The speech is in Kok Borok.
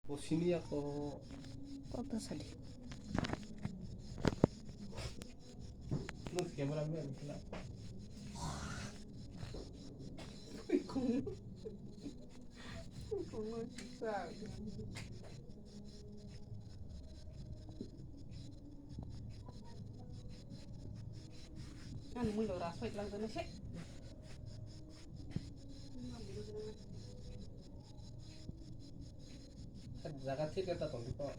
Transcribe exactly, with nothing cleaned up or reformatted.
Bo sini ako. Kok ta sadi. Nung camera man kena. Kung. Kung sa. Ang mui lo ras fight lang tane se. Jaga thik eta tong ko.